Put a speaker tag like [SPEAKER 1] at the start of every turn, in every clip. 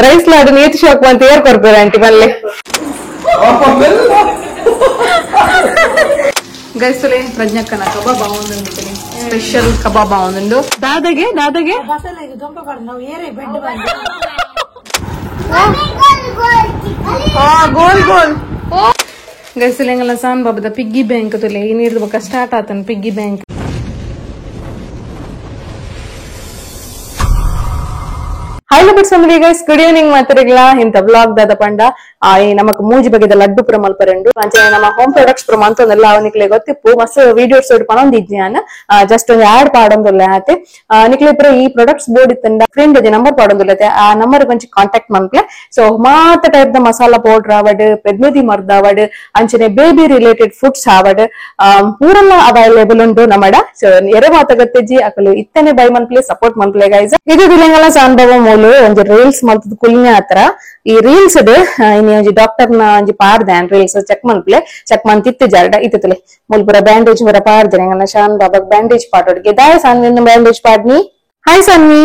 [SPEAKER 1] Rice laddu ನೇತಿ shock ಅಂತ ಏರ್ ಕೊರ್ಪೇರ ಆಂಟಿ ಮಲ್ಲೆ ಗೈಸುಲೆ ಪ್ರಜ್ಞಕ್ಕನ ಕಬಾಬ್ ಆವೊಂದುಂಡು ಸ್ಪೆಷಲ್ ಕಬಾಬ್ ಆವೊಂದುಂಡು ದಾದಗೆ ದಾದಗೆ
[SPEAKER 2] ಬಸಲೆಗೆ ದೊಂಪ ಪಡ ನಾವು ಏರೆ ಬೆಡ್ ಬಂದ
[SPEAKER 1] ಗೋಲ್ ಗೋಲ್ ಗೈಸುಲೆ ಎಂಗಲ ಸಾನ್ ಬಾಬದ ಪಿಗ್ಗಿ ಬ್ಯಾಂಕ್ ತುಲೆ ಈ ನೀರ್ದ ಬೊಕ ಸ್ಟಾರ್ಟ್ ಆತನ್ piggy bank. Hi family guys, good evening ಮಾತರಿಗಳ ಇಂತ ವ್ಲಾಗ್ ದಾದ ಪಂಡ ನಮಕ್ ಮೂಜಿ ಬಗೆದ ಲಡ್ಡು ಪುರ ಮಲ್ಪರೆಂಡು ಅಂಚನೆ ನಮ್ಮ ಹೋಮ್ ಪ್ರಾಡಕ್ಟ್ಸ್ ಪುರ ಮಂತೊಂದೆಲ್ಲ ಅವನಿಕ್ಲೆ ಗೊತ್ತಿಪ್ಪು ಮಸ್ತ್ ವಿಡಿಯೋಸ್ ಪಣೊಂದಿಜ್ಞಾನ ಜಸ್ಟ್ ಒಂಜಿ ಆಡ್ ಪಾಡೊಂದುಲ್ಲೆ ಆತೆ ನಿಕ್ಲೆ ಪುರ ಈ ಪ್ರಾಡಕ್ಟ್ಸ್ ಬೋರ್ಡ್ ಇತ್ತಂಡ ಫ್ರೆಂಡ್ ಒಂಜಿ ನಂಬರ್ ಪಾಡೊಂದುಲ್ಲತೆ ಆ ನಂಬರ್ ಒಂಜಿ ಕಾಂಟ್ಯಾಕ್ಟ್ ಮನ್ಪ್ಲೆ. ಸೊ ಮಾತ ಟೈಪ್ ದ ಮಸಾಲಾ ಪೌಡರ್ ಆವಡ್, ಪೆದ್ಮೆದಿ ಮರ್ದ್ ಆವಡ್, ಅಂಚನೆ baby related foods ಆವಡ್ ಪೂರಲ್ಲ ಅವೈಲೇಬಲ್ ಉಂಡು ನಮಡ. ಸೊ ಎರೆ ಮಾತಗತ್ತೆಜಿ ಅಕಲು ಇತ್ತನೆ ಬೈ ಮನ್ಪ್ಲೆ ಸಪೋರ್ಟ್ ಮನ್ಪ್ಲೆ ಗೈಸ್. ಇದು ದಿಲಂಗಲ ಸಾನ್ಬಾಬ ಮೂಲು ಒಂಜಿ ರೀಲ್ಸ್ ಮಲ್ತದ ಕುಲ್ನೆ ಆತರ ಈ ರೀಲ್ಸ್ ಇನಿ ಒಂಜಿ ಡಾಕ್ಟರ್ ನ ಒಂಜಿ ಪಾಡ್ದೆ ರೀಲ್ಸ್ ಚೆಕ್ ಮನ್ಪ್ಲೆ ಚೆಕ್ ಮಂತಿತ್ತು ಜಾರಡ ಇತ್ತುಲೆ ಮುಲ್ಪುರ ಬ್ಯಾಂಡೇಜ್ ಪೂರ ಪಾಡ್ದೆ ಎಂಗನ ಶಾನ್ ಬಾಬಾ ಬ್ಯಾಂಡೇಜ್ ಪಾಡೋಡ್ಗೆ ದಾಯ ಸಾನ್ವಿ ಬ್ಯಾಂಡೇಜ್ ಪಾಡ್ನಿ. ಹಾಯ್ ಸಾನ್ವಿ.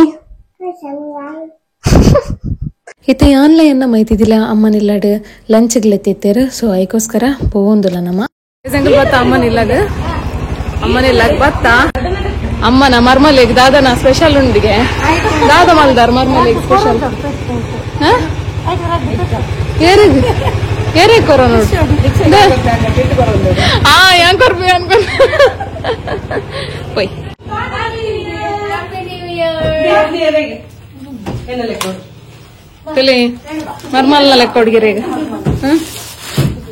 [SPEAKER 3] ಇತ್ತ ಆನ್ಲೈನ್ ಮೈತಿದಿಲ್ಲ ಅಮ್ಮನಿಲ್ಲಡ್ ಲಂಚ್ ಲೆತ್ತಿತ್ತೇರು. ಸೊ ಐಕೋಸ್ಕರ ಪೋವೊಂದುಲ್ಲ ನಮ್ಮ
[SPEAKER 1] ಬತ್ತ ಅಮ್ಮನಿಲ್ಲಡ್ ಅಮ್ಮನಿಲ್ಲಗ್ ಬತ್ತ ಅಮ್ಮನ ಮರ್ಮಲೆಗ್ ದಾದನ ಸ್ಪೆಷಲ್ ಉಂಡಿಗೆ ದಾದ ಮಲ್ದಾರ್ ಮರ್ಮಲೆಗ್ ಸ್ಪೆಷಲ್ ಏರೇ ಕೊರ ನೋಡು ಯಾಂಗ್ ಕೊರ್ಪಿ ಅನ್ಕೊಂಡ್ ಪೊಯ್ ತುಲಿ ಮರ್ಮಲ್ನ ಲೆಕ್ಕ ಹುಡುಗಿರೇಗ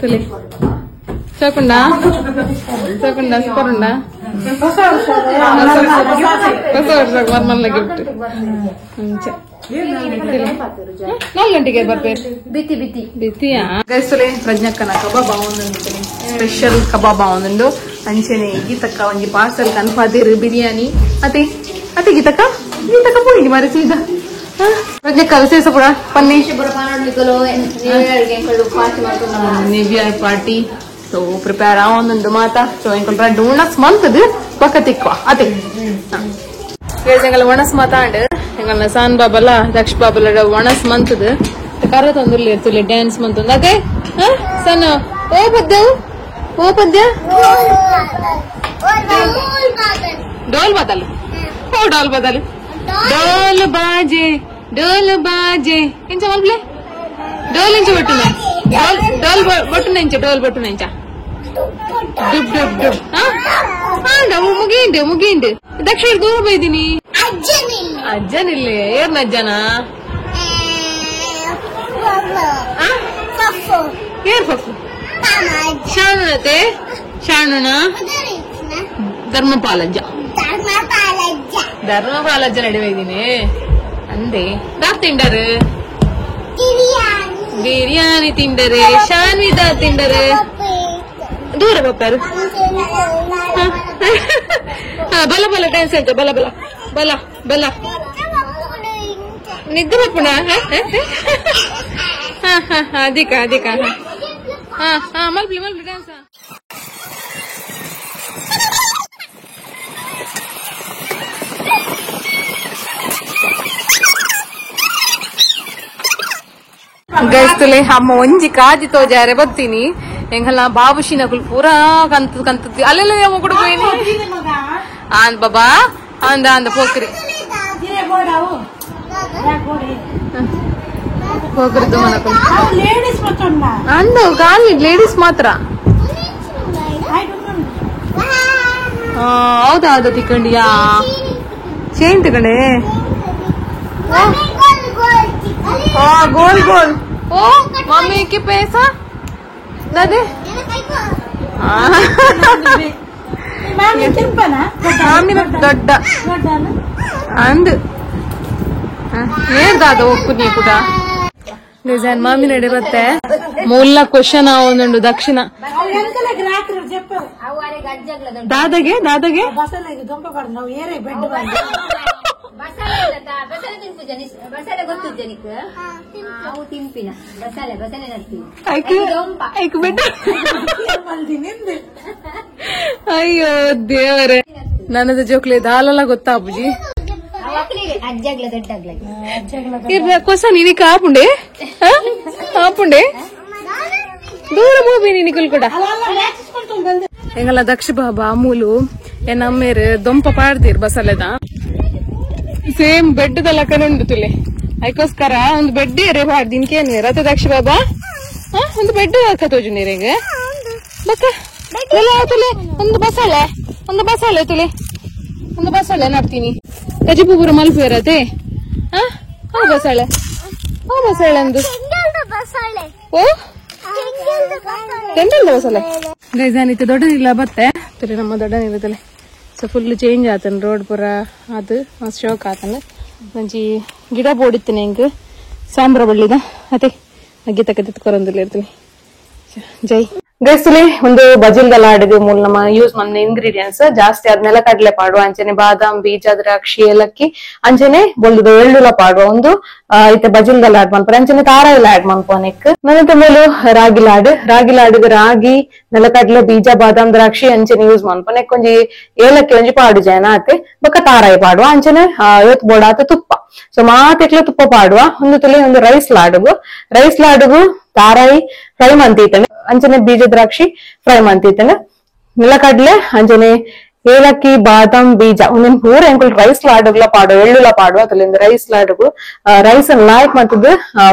[SPEAKER 1] ತುಲಿ ಚೌಕುಂಡ ಚೌಕುಂಡ ಸೂಪರ್ ಉಂಡ ಹೊಸ ವರ್ಷ ಮರ್ಮಲ್ನ ಗಿಫ್ಟ್. 4 ಗಂಟೆಗೆ ಬರ್ಬೇರು ಬಿತಿ ಬಿತಿ ಬಿತಿಯಾ ಗೈಸುಲೆ ಪ್ರಜ್ಞಕ್ಕನ ಕಬಾಬ್ ಆವೊಂದುಂಡು ಸ್ಪೆಷಲ್ ಕಬಾಬ್ ಆವೊಂದುಂಡು ಅಂಚನೆ ಗೀತಕ್ಕ ಒಂಜಿ ಪಾರ್ಸಲ್ ಕನ್ಫಾದಿರು ಬಿರಿಯಾನಿ ಅತೆ ಅತೆ ಗೀತಕ್ಕ ಗೀತಕ್ಕ ಪೋಯಿನಿ ಮಾರೆ ಸೀದಾ ಪ್ರಜ್ಞಕ್ಕ ವಿಶೇಷ ಪುರ ಪನ್ನಿ new year party. So prepare ಆವೊಂದುಂಡು ಮಾತಾ. ಸೊ ಎಂಕಲ್ ರಡ್ಡ್ ಉಣಸ್ ಮಂತದು ಬೊಕ ತಿಕ್ವ ಅತೆ ಎಂಗಲ ಒಣಸ್ ಮಾತಾಂಡ್ ಎಂಗಲ್ನ ಸಾನ್ ಬಾಬಲ ದಕ್ಷ ಬಾಬಲ ಒಣಸ್ ಮಂತದು ಕರ ತಂದುರ್ಲಿ ತುಲೆ ಡ್ಯಾನ್ಸ್ ಮಂತಂದು ಅದೇ ಸಣ್ಣ ಓ ಪದ್ಯ ಓ ಪದ್ಯ ಡೋಲ್ ಬದಲು ಓ ಡೋಲ್ ಬದಲು ಡೋಲ್ ಬಾಜೆ ಡೋಲ್ ಬಾಜೆ ಎಂಚ ಮಲ್ಪ್ಲೆ ಡೋಲ್ ಇಂಚ ಬಟ್ಟುನ ಡೋಲ್ ಡೋಲ್ ಬಟ್ಟುನ ಇಂಚ ಡೋಲ್ ಬಟ್ಟುನ ಇಂಚ ಡುಬ್ ಡುಬ್ ಡುಬ್ ಮುಗಿಂಡು ಮುಗಿಂಡು ದಕ್ಷ ದೂರ ಬೈದಿನಿ ಅಜ್ಜನಿಲ್ಲ ಏರ್ನ ಅಜ್ಜನ ಏರ್ ಫಫು ಶಾಣುನತೆ ಶಾಣುನ ಧರ್ಮಪಾಲಜ್ಜ ಧರ್ಮಪಾಲಜ್ಜ ನಡುವೆ ಇದ್ದೀನಿ ಅಂದೆ ದಾ ತಿಂಡರು ಬಿರಿಯಾನಿ ತಿಂಡರೆ ಶಾನ್ವಿ ದಾ ತಿಂಡರೆ ದೂರ ಬಪ್ಪಾರು ಬಲ ಬಲ ಡ್ಯಾನ್ಸ್ ಅಂತ ಬಲ ಬಲ ಬಲ ಬಲ ನಿದ್ದೆ ಬಪ್ಪುಣ ಅದಿಕ ಅದಿಕ ಹಾ ಹಾ ಮಲ್ಪ್ಲಿ ಮಲ್ಪ್ಲಿ ಡ್ಯಾನ್ಸ್. ಗೈಸ್ತುಲೆ ಅಮ್ಮ ಒಂಜಿ ಕಾಜಿ ತೋಜಾರೆ ಬತ್ತೀನಿ ಎಂಗಲ್ಲ ಬಾಬುಶಿನಕುಲು ಪೂರಾ ಕಂತ ಕಂತ ಅಲ್ಲೆಲ್ಲ ಅಮ್ಮ ಕೂಡ ಹೋಯಿನಿ ಆಂದ್ ಬಾಬಾ ಅಂದ ಅಂದ ಪೋಕ್ರಿ ಪೋಕ್ರಿ ದುಮನಕುಲು ಅಂದ ಕಾಲಿ ಲೇಡೀಸ್ ಮಾತ್ರ. ಹೌದಾ ಹೌದಾ ತಿಕ್ಕಂಡಿಯಾ ಚೇನ್ ತಗೊಂಡೆ ಗೋಲ್ ಗೋಲ್ ಓ ಮಮ್ಮಿ ಕಿ ಪೈಸಾ दादे ದೊಡ್ಡ ಅಂದ್ ಏನ್ ದಾದ ಒಕ್ಕುನಿ ಕೂಡ ಡಿಸೈನ್ ಮಾಮಿ ನಡೆ ಬತ್ತೆ ಮೂಲ ಕ್ವಶನ್ ಒಂದುಂಡು ದಕ್ಷಿಣ ದಾದಗೆ ದಾದಗೆ ಅಯ್ಯೋ ದೇವರೇ ನನ್ನದು ಜೋಕ್ಲೆ ದಾಲಲ್ಲ ಗೊತ್ತಾ ಅಬುಜಿ ಕೊಸ ನೀನಿಕ್ ಆಪುಂಡೆ ಆಪುಂಡೆ ದೂರ ಮೂವಿ ನಿಕುಲ್ ಕೂಡ ಎಂಗಲ ದಕ್ಷ ಬಾಬಾ ಅಮೂಲು ನಮ್ಮೇರು ದೊಂಪ ಪಾಡ್ದಿರ್ ಬಸಲೆದ ಸೇಮ್ ಬೆಡ್ದ ಲಕ್ಕನ ಉಂಡು ತುಲೆ ಅದಕ್ಕೋಸ್ಕರ ಒಂದು ಬೆಡ್ ಏರೆ ಪಾಡ್ದು ಇನ್ಕೇನು ರಥ ದಕ್ಷ ಬಾಬಾ ಒಂದು ಬೆಡ್ ಹಾಕ ತೋಜು ನೀರಿಂಗ ಬಕ್ಕ ತುಲೆ ಒಂದು ಬಸಳೆ ಒಂದು ಬಸಳೆ ತುಲೆ ಒಂದು ಬಸಳೆ ನಡ್ತೀನಿ ಕಜಿಪು ಪೂರ ಮಲ್ಪು ಹಾ ಹಾ ಬಸಳೆ ಹಾ ಬಸಳೆ ಅಂದು ಓ ತೆಂಡಲ್ದ ಬಸಳೆ ಗೈಸ್ ನಾನಿತ್ತು ದೊಡ್ಡ ನೀರ್ಲ ಬತ್ತೆ ತುಲೆ ನಮ್ಮ ದೊಡ್ಡ ನೀರು so full change ಆತನ ರೋಡ್ ಪೂರ ಅದು ಮಸ್ತ್ ಶೋಕ್ ಆತನ ಒಂಜಿ ಗಿಡ ಬೋಡಿತ್ತನೆ ಹೆಂಗ್ ಸಾಂಬ್ರ ಬಳ್ಳಿದ ಅದೇ ಅಗ್ಗಿ ತಕ್ಕ ಕೊರಂದಿಲ್ಲ ಇರ್ತೀನಿ ಜೈ ಗೈಸ್ ಒಂದು ಬಜಿಲ್ದ ಲಾಡಿಗೆ ಮೂಲ ನಮ್ಮ ಯೂಸ್ ಮನ್ನ ಇಂಗ್ರೀಡಿಯೆಂಟ್ಸ್ ಜಾಸ್ತಿ ಆದ್ಮೇಲೆ ಕಡಲೆ ಪಾಡುವ ಅಂಚನೆ ಬಾದಾಮ್ ಬೀಜ ದ್ರಾಕ್ಷಿ ಏಲಕ್ಕಿ ಅಂಚನೆ ಬೊಲ್ದುದ ಎಳ್ಳುಲ ಪಾಡುವ ಒಂದು ಇತ್ತೆ ಬಜಿಲ್ದ ಲಾಡ್ ಮನ್ಪುರ ಅಂಚನೆ ತಾರಾಯಿ ಲಾಡ್ ಮನ್ಪೋನೆಕ್ ನನ್ನ ಮೇಲು ರಾಗಿ ಲಾಡ್ ರಾಗಿ ಲಾಡಿಗೆ ರಾಗಿ ನೆಲಕಡಲೆ ಬೀಜ ಬಾದಾಮ್ ದ್ರಾಕ್ಷಿ ಅಂಚನೆ ಯೂಸ್ ಮನ್ಪೋನೆಕ್ ಒಂಜಿ ಏಲಕ್ಕಿ ಒಂಜಿ ಪಾಡು ಜನ ಆತೆ ಬೊಕ್ಕ ತಾರಾಯಿ ಪಾಡುವ ಅಂಚನೆ ಇವತ್ತು ಬೋಡಾತ ತುಪ್ಪ ಸೊ ಮಾತೆಕ್ಲ ತುಪ್ಪ ಪಾಡುವ ಒಂದು ತುಲೆ ಒಂದು ರೈಸ್ ಲಾಡುಗು ರೈಸ್ ಲಾಡುಗು ತಾರಾಯಿ ಫ್ರೈ ಮಂತಿತ್ತನೆ ಅಂಚನೆ ಬೀಜ ದ್ರಾಕ್ಷಿ ಫ್ರೈ ಮಂತಿತ್ತನೆ ನೆಲಕಡಲೆ ಅಂಚನೆ ಏಲಕ್ಕಿ ಬಾದಾಮ್ ಬೀಜ ಒಂದೊಂದು ಪೂರ ಎಂಕುಲ್ ರೈಸ್ ಲಾಡುಗ್ಲ ಪಾಡುವ ಎಳ್ಳುಲ ಪಾಡುವ ಅದ್ರಲ್ಲಿ ರೈಸ್ ಲಾಡುಗು ರೈಸ್ ಲಾಯ್ಕ್ ಮಂತದ್ದು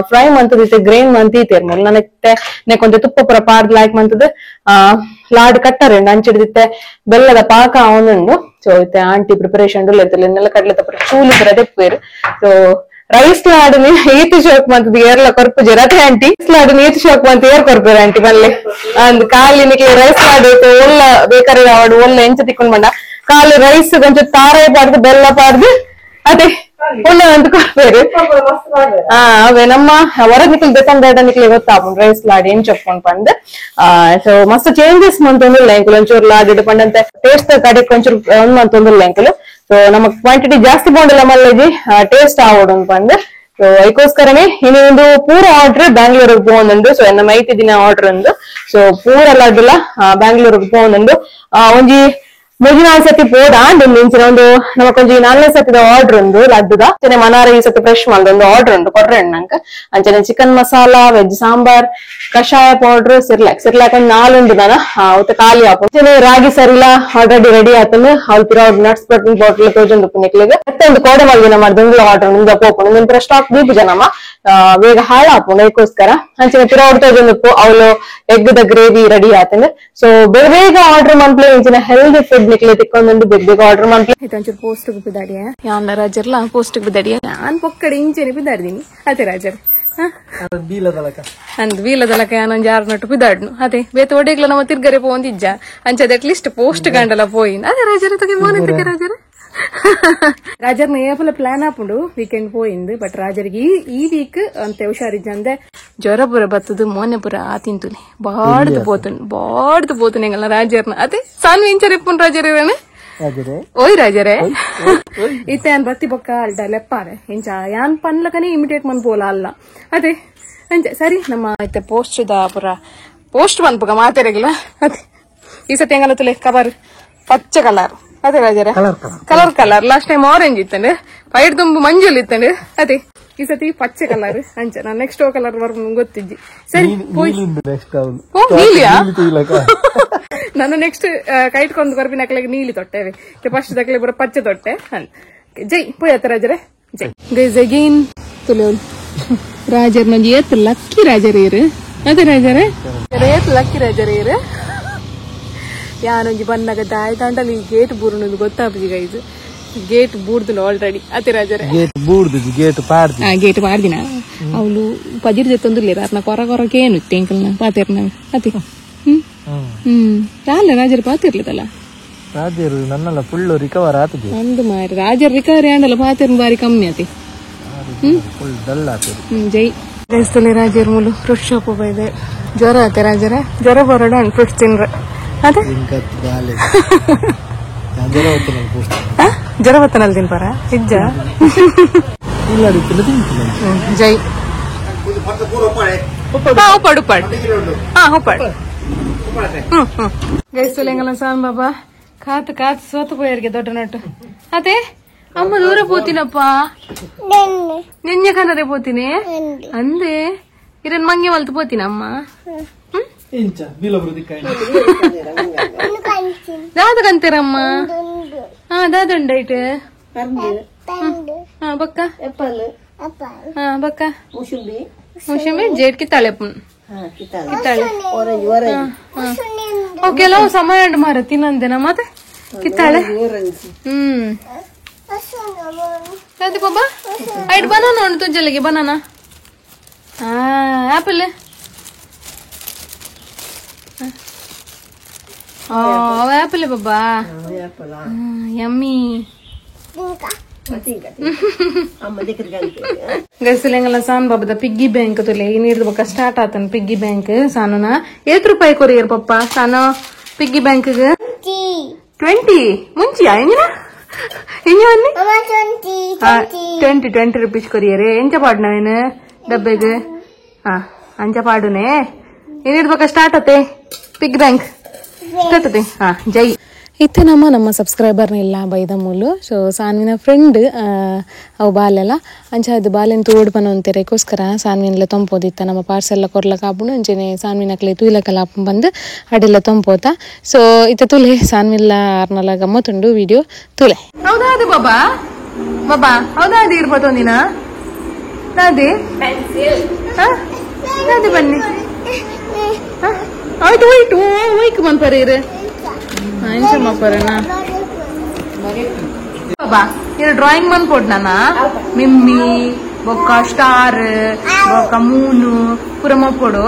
[SPEAKER 1] ಫ್ರೈ ಮಂತದ್ದು ಇತ್ತೆ ಗ್ರೈನ್ ಮಂತಿತ್ತೇರ್ ಮೂಲ ನನಗೆ ನೆಕೊಂತೆ ತುಪ್ಪ ಪೂರ ಪಾಡ್ದು ಲಾಯ್ಕ್ ಮಂತದ್ದು ಲಾಡ್ ಕಟ್ಟರೆ ಅಂಚಿಡ್ದಿತ್ತೆ ಬೆಲ್ಲದ ಪಾಕ ಅವನುಂಡು ಸೊ ಇತ್ತೆ ಆಂಟಿ ಪ್ರಿಪರೇಷನ್ ಇರ್ತಲ್ಲ ನೆಲಕಡಲೆ ತಪ್ಪು ಚೂಲು ಬರದೆ ಸೊ ರೈಸ್ ಲಾಡು ಏತು ಶೋಕ್ ಮಂತದ್ದು ಏರ್ಲ ಕೊರ್ಪು ಜರತೆ ಆಂಟಿ ಲಾಡು ಏತು ಶೋಕ್ ಮಂತ ಏರ್ ಕೊರ್ಪೇರ ಆಂಟಿ ಬಲ್ಲೆ ಅಂದ್ ಖಾಲಿ ನಿಕ್ಲೆ ರೈಸ್ ಲಾಡು ಒಲ್ಲ ಬೇಕಾದ್ರೆ ಆವಡು ಒಲ್ಲ ಎಂಚ ತಿಕ್ಕೊಂಡ್ ಬಂಡ ಖಾಲಿ ರೈಸ್ ಕೊಂಚ ತಾರಾಯಿ ಪಾಡ್ದು ಬೆಲ್ಲ ಪಾಡ್ದು ಅದೇ ಒಳ್ಳೆ ಅಂತ ಕೊರ್ಪೇರು ಅವೇ ನಮ್ಮ ಹೊರ ನಿಕ್ಲು ದೆತ್ತಂದ ನಿಕ್ಲೆ ಗೊತ್ತಾಪುಂಡು ರೈಸ್ ಲಾಡು ಏನ್ ಚೊಪ್ಕೊಂಡ್ ಪಂದ್ ಸೊ ಮಸ್ತ್ ಚೇಂಜಸ್ ಮಂತೊಂದಿಲ್ಲ ಎಂಕುಲು ಒಂಚೂರು ಲಾಡು ಪಂಡಂತೆ ಟೇಸ್ಟ್ ಕಡೆ ಒಂಚೂರು ಒಂದ್ ಮಂತೊಂದಿಲ್ಲ ಎಂಕುಲು ಸೊ ನಮಗ್ ಕ್ವಾಂಟಿಟಿ ಜಾಸ್ತಿ ಬೋಂಡಲ್ಲ ಮಲ್ಲೇಜಿ ಟೇಸ್ಟ್ ಆವಡು ಪಂದ್ ಸೊ ಅದಕ್ಕೋಸ್ಕರನೇ ಇನ್ನು ಒಂದು ಪೂರ ಆರ್ಡರ್ ಬ್ಯಾಂಗ್ಳೂರಿಗೆ ಪೋಂದುಂಡು ಸೊ ನಮ್ಮ ಐತಿ ದಿನ ಆರ್ಡರ್ ಉಂಡು ಸೊ ಪೂರ ಲಡ್ಡುಲ ಬ್ಯಾಂಗ್ಳೂರಿಗೆ ಪೋಂದುಂಡು ಒಂಜಿ ಮೂಜಿ ನಾಲ್ ಸತಿ ಪೋಡ ಇಂಚಿನ ಒಂದು ನಮಕೊಂಜಿ ನಾಲ್ನೇ ಸತಿದ ಆರ್ಡರ್ ಉಂಡು ಲಡ್ಡುದ ಅಂಚನೆ ಮನಾರ ಈ ಸತಿ ಫ್ರೆಶ್ ಮಲ್ದೊಂದು ಆರ್ಡರ್ ಉಂಡು ಕೊರ್ರೆ ನಂಕ ಅಂಚನೆ ಚಿಕನ್ ಮಸಾಲಾ ವೆಜ್ ಸಾಂಬಾರ್ ಕಷಾಯ ಪೌಡರ್ ಸಿರ್ಲಾಕ್ ಸಿರ್ಲಾಕ್ ಒಂದ್ ನಾಲುಂಡು ನಾನ ಅವತ್ತು ಖಾಲಿ ಆಪು ಅಂಚನೆ ರಾಗಿ ಸರಿಲ ಆಲ್ರೆಡಿ ರೆಡಿ ಆತಂದು ಅವ್ಳು ಪಿರ nuts button bottle ತೋಜೊಂದು ಪುಣ್ಯಕ್ಲಿಗೆ ಮತ್ತೆ ಒಂದು ಕೋಡೆ ಮಲ್ದಿನ ಮಾಡ್ದು ಆರ್ಡರ್ ಉಂಡು ಪೋಪುಂಡು ನಂತರ ಸ್ಟಾಕ್ ದೀಪು ಜನಮ್ಮ ಬೇಗ ಹಾಳಾಪುಂಡು ಅದಕ್ಕೋಸ್ಕರ ಅಂಚನೆ ಪಿರ ತೋಜೊಂದು ಅವಳು egg the gravy ready ಆತಂದು so ಬೇಗ ಬೇಗ ಆರ್ಡರ್ ಮನ್ಪ್ಲೆ ಇಂಚಿನ ಹೆಲ್ದಿ ಫುಡ್ ನಿಕ್ಲೆ ತಿಕ್ಕೊಂದು ಬೇಗ ಬೇಗ ಆರ್ಡರ್ ಮನ್ಪ್ಲೆ ಒಂಚೂರು ಪೋಸ್ಟ್ ಬಿದ್ದಾಡಿಯ ಯಾನ್ ರಾಜರ್ಲ ಪೋಸ್ಟ್ ಬಿದ್ದಾಡಿಯ ನಾನ್ ಪೊಕ್ಕಡೆ ಇಂಚೆನೆ ಬಿದ್ದಾಡಿದೀನಿ ಅದೇ ರಾಜರ್ ಅಂದ್ ವೀಲದಲಕ ಯಾನೊಂಜಿ ಆರು ನಟ್ಟು ಬಿದ್ದಾಡ್ನು ಅದೇ ಬೇತ ಒಡೆಗ್ಲ ನಮ್ಮ ತಿರ್ಗರೆ ಪೋಂದಿಜ್ಜ ಅಂಚದ at least post ಗಂಡಲ ಪೋಯಿನ್ ಅದೇ ರಾಜರ ತಗೆ ಮೋನಿದ್ದಕ್ಕೆ ರಾಜರ ರಾಜರ್ನ ಏಪಲ ಪ್ಲಾನ್ ಆಪುಂಡು ವೀಕೆಂಡ್ ಪೋಯಿಂದು ಬಟ್ ರಾಜರಿಗೆ ಈ ವೀಕ್ ಅಂತ ಹುಷಾರಿಜ್ಜಂದೆ ಜ್ವರ ಪೂರ ಬತ್ತದು ಮೋನೆ ಪೂರ ಆ ತಿಂತುನಿ ಬಾಡ್ದು ಪೋತುನ್ ಬಾಡ್ದು ಪೋತುನಿ ಎಂಗಲ್ನ ರಾಜರ್ನ ಅದೇ ಸಾನ್ವಿ ಇಂಚರಿಪ್ಪುನ್ ರಾಜರೇನೆ ಓಯ್ ರಾಜರೇ ಇತ್ತೆ ಯಾನ್ ಬತ್ತಿ ಬೊಕ್ಕ ಅಲ್ಡ ಲೆಪ್ಪಾರೆ ಇಂಚ ಯಾನ್ ಪನ್ಲಕನೇ ಇಮಿಟೇಟ್ ಮನ್ ಪೋಲ ಅಲ್ಲ ಅದೇ ಅಂಚ ಸರಿ ನಮ್ಮ ಇತ್ತೆ ಪೋಸ್ಟ್ the ಪೂರ ಪೋಸ್ಟ್ ಮನ್ಪುಗ ಮಾತೆರೆಗಿಲ್ಲ ಅದೇ ಈ ಸತಿ ಎಂಗಲ ತುಲೆ ಕಬರ್ ಪಚ್ಚ ಕಲರ್ ಅದೇ ರಾಜರೇ colour colour last time orange ಇತ್ತಂಡೆ ಪೈಡ್ ತುಂಬು ಮಂಜುಲ್ ಇತ್ತಂಡೆ ಅದೇ ಈ ಸತಿ ಪಚ್ಚೆ ಕಲರ್ ಅಂಚ ನಾನು ನೆಕ್ಸ್ಟ್ ಕಲರ್ ಬರ್ಬೋದು ಗೊತ್ತಿಜ್ಜಿ ಸರಿ ಓ ನೀಲಿಯಾ ನಾನು ನೆಕ್ಸ್ಟ್ ಕೈಟ್ಕೊಂಡು ಕೊರ್ಪಿನ ಅಕ್ಲೆಗೆ ನೀಲಿ ತೊಟ್ಟೆವೆ ಫಸ್ಟ್ ದಕ್ಲೆ ಬರೋ ಪಚ್ಚೆ ತೊಟ್ಟೆ ಜೈ ಪೋಯ್ ರಾಜರೇ ಜೈ ಗೈಸ್ ಅಗೈನ್ ತುಲೆ ರಾಜರ್ ನಂಜಿ ಏತ್ ಲಕ್ಕಿ ರಾಜರ್ ಇರು ಅದೇ ರಾಜರೇ ಏತ್ ಲಕ್ಕಿ ರಾಜರ್ ಇರು ಯಾನೊಂಜಿ ಬನ್ನಗ ದಾಯ ದಾಂಡಲಿ ಗೇಟ್ ಬೂರುನು ಗೊತ್ತಾಪುಜಿ ಗೈಸ್ ಗೇಟ್ ಬೂರ್ದು ಆಲ್ರೆಡಿ ಅತಿ ರಾಜರೇ
[SPEAKER 4] ಗೇಟ್ ಬೂರ್ದು ಗೇಟ್ ಪಾಡ್ದಿ
[SPEAKER 1] ಗೇಟ್ ಪಾಡ್ದಿನ ಅವಳು ಪಜಿರ್ ಜೊತ್ತೊಂದುಲ್ಲೇರ ಅರ್ನ ಕೊರ ಕೊರಕೆ ಏನು ಇತ್ತೆ ಎಂಕಲ್ನ ಪಾತಿರ್ನ ಅತಿ ಹ್ಮ್ ಹ್ಮ್ ಯಾಲ ರಾಜರು ಪಾತಿರ್ಲಿದಲ್ಲ
[SPEAKER 4] ರಾಜರು ನನ್ನಲ್ಲ ಫುಲ್ ರಿಕವರ್ ಆತದೆ
[SPEAKER 1] ಒಂದು ಮಾರಿ ರಾಜರ್ ರಿಕವರಿ ಆಂಡಲ್ಲ ಪಾತಿರ್ನ ಬಾರಿ ಕಮ್ಮಿ ಆತಿ
[SPEAKER 4] ಫುಲ್ ಡಲ್ ಆತದೆ
[SPEAKER 1] ಜೈ ದೇಶದಲ್ಲಿ ರಾಜರ್ ಮೂಲು ಫ್ರೂಟ್ ಶಾಪ್ ಇದೆ ಜ್ವರ ಆತೆ ರಾಜರ ಜ್ವರ ಬರೋಡ ಫ್ರೂಟ್ಸ್ ತಿನ್ರೆ ಅದೇ ಜ್ವರ ಬತ್ತನಲ್ಲಿ ತಿನ್ಪಾರ ಇಜ್ಜ ಜೈ ಉಪ್ಪಾಡು ಉಪ್ಪಾಡು ಹಾ ಉಪ್ಪಾಡು ಹ್ಮ್ ಹ್ಮ್ ಗೈಸ್ತಲೆಂಗಲ ಸಾನ್ ಬಾಬಾ ಕಾತು ಕಾತು ಸೋತು ಪೋಯರ್ಗೆ ದೊಡ್ಡ ನಟ್ಟು ಅದೇ
[SPEAKER 3] ಅಮ್ಮ ದೂರ ಪೋತಿನಪ್ಪ ನೆನ್ನೆ ಕನರೆ ಪೋತೀನಿ ಅಂದೆ ಇರನ್ ಮಂಗೆ ಮಲ್ತು ಪೋತಿನ ಅಮ್ಮ. ದಾದ ಕಂತೀರಮ್ಮ? ಹಾ ದಾದ ಉಂಡೈಟ್. ಹಾ ಬಕ್ಕ ಹಾ ಬಕ್ಕ ಮುಸುಂಬಿ ಜೇಡ್ ಕಿತ್ತಾಳೆ ಕಿತ್ತಾಳೆ. ಕೆಲವು ಸಮಯ ಉಂಟು ಮಾರ ತಿನ್ನಂದೆನ ಮತ್ತೆ ಕಿತ್ತಾಳೆ. ಹ್ಮ್ ದಾದಿ ಬಾಬಾ ಐಟ್ ಬನಾನ ಉಂಟು ತುಂಜಲಿಗೆ ಬನಾನ. ಹಾ ಆಪಲ್ ಆಪಲ್ ಬಾಬಾ ಯಮ್ಮಿ. ಗೈಸಿಲೆಂಗಲ ಸಾನ್ ಬಾಬದ ಪಿಗ್ಗಿ ಬ್ಯಾಂಕ್ ತುಲೆ ನೀರ್ದು ಬೊಕ್ಕ ಸ್ಟಾರ್ಟ್ ಆತನ್ ಪಿಗ್ಗಿ ಬ್ಯಾಂಕ್ ಸಾನುನ. ಏತ್ ರೂಪಾಯಿ ಕೊರಿಯರ್ ಪಪ್ಪ ಸಾನು ಪಿಗ್ಗಿ ಬ್ಯಾಂಕ್ 20 ಮುಂಚಿಯಾ ಎಂಜಿನ ಎಂಜ ಬನ್ನಿ 20 ರುಪೀಸ್ ಕೊರಿಯರ್ ಎಂಚ ಪಾಡ್ನ ಏನು ಡಬ್ಬೆಗ್. ಹಾ ಅಂಚ ಪಾಡುನೆ ಏನಿರ್ದು ಬೊಕ್ಕ ಸ್ಟಾರ್ಟ್ ಆತೆ ಪಿಗ್ ಬ್ಯಾಂಕ್ ಸ್ಟಾರ್ಟ್ ಆತೆ. ಹಾ ಜೈ. ಇತ್ತೆ ನಮ್ಮ ನಮ್ಮ ಸಬ್ಸ್ಕ್ರೈಬರ್ನೆಲ್ಲ ಬೈದ ಮೂಲು. ಸೊ ಸಾನ್ವಿನ ಫ್ರೆಂಡ್ ಅವು ಬಾಲೆಲ್ಲ ಅಂಚ ಅದು ಬಾಲೆನ್ ತೋಡ್ ಬನ್ನೋಂತೆರೆಗೋಸ್ಕರ ಸಾನ್ವಿನೆಲ್ಲ ತೊಂಪೋದಿತ್ತ ನಮ್ಮ ಪಾರ್ಸೆಲ್ಲ ಕೊರ್ಲಕ್ಕ ಆಪುಂಡು ಅಂಚನೆ ಸಾನ್ವಿನ ಅಕ್ಲೆ ತೂಯ್ಲಕಲ್ಲ ಆಪುಂಡು ಬಂದು ಅಡೆಲ್ಲ ತೊಂಪೋತ. ಸೊ ಇತ್ತ ತುಲೆ ಸಾನ್ವಿಲ್ಲ ಆರ್ನಲ ಗಮ್ಮತ್ತುಂಡು ವಿಡಿಯೋ ತುಲೆ. ಹೌದಾ ಅದು ಬಾಬಾ ಬಾಬಾ ಹೌದಾ ಅದು ಇರ್ಬೋದು ಒಂದಿನ ದಾದಿ ದಾದಿ ಬನ್ನಿ. ಆಯ್ತು ಹೋಯ್ತು ಹೋಯ್ಕು ಮನ್ಪರೆ ಇರು ಬಾಬಾ ಇದು ಡ್ರಾಯಿಂಗ್ ಮನ್ಪೋಡ್ ನಾನ ಮಿಮ್ಮಿ ಬೊಕ್ಕ ಸ್ಟಾರ್ ಬೊಕ್ಕ ಮೂನು ಪೂರ ಮಪ್ಪೋಡು.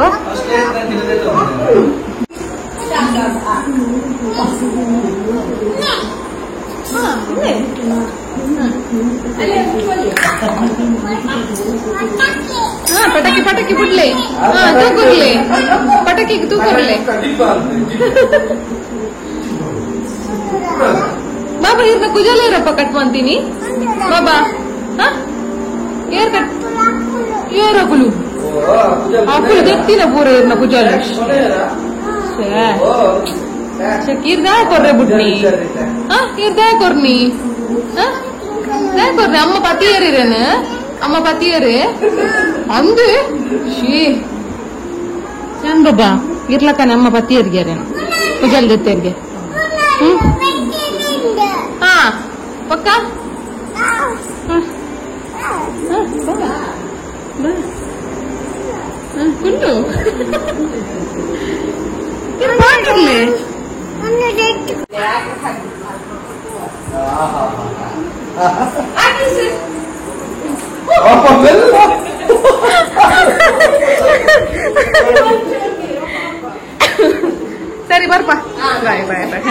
[SPEAKER 3] ಪಟಾಕಿ ಪಟಾಕಿ ಬಿಡ್ಲೆ ತೂಕುರ್ಲೆ ಪಟಾಕಿ ತೂಕುರ್ಲೆ ಬಾಬಾ ಇರ್ನ ಕುಜಾಲ ಇರಪ್ಪ ಕಟ್ ಮಾಡ್ತೀನಿ ಬಾಬಾ. ಏರ್ ಕಟ್ ಏರ್ ಅಕುಲು ಅಕುಲು ದೆತ್ತಿನ ಪೂರ ಇರ್ನ ಕುಜಾಲ ಇರ್ದಾ ಕೊರ್ರೆ ಬುಡ್ನಿ. ಇರ್ದಾ ಕೊರ್ನಿ ಕೊರ್ನಿ ಅಮ್ಮ ಪತಿಯರಿರೇನು ಅಮ್ಮ ಪತಿಯರೇ ಅಂದು ಶೀ ಚಂದ ಬಾಬಾ ಇರ್ಲಕ್ಕನೆ ಅಮ್ಮ ಪತಿಯರ್ಗ್ಯಾರೇನು ಕುಜಾಲ ದೆತ್ತೇರ್ಗೆ. ಹ್ಮ್ ಹಾ ಪಕ್ಕ ಕುಲ್ಲು ಸರಿ ಬರ್ಪಾ ಬಾಯ್ ಬಾಯ್ ಬಾಯ್.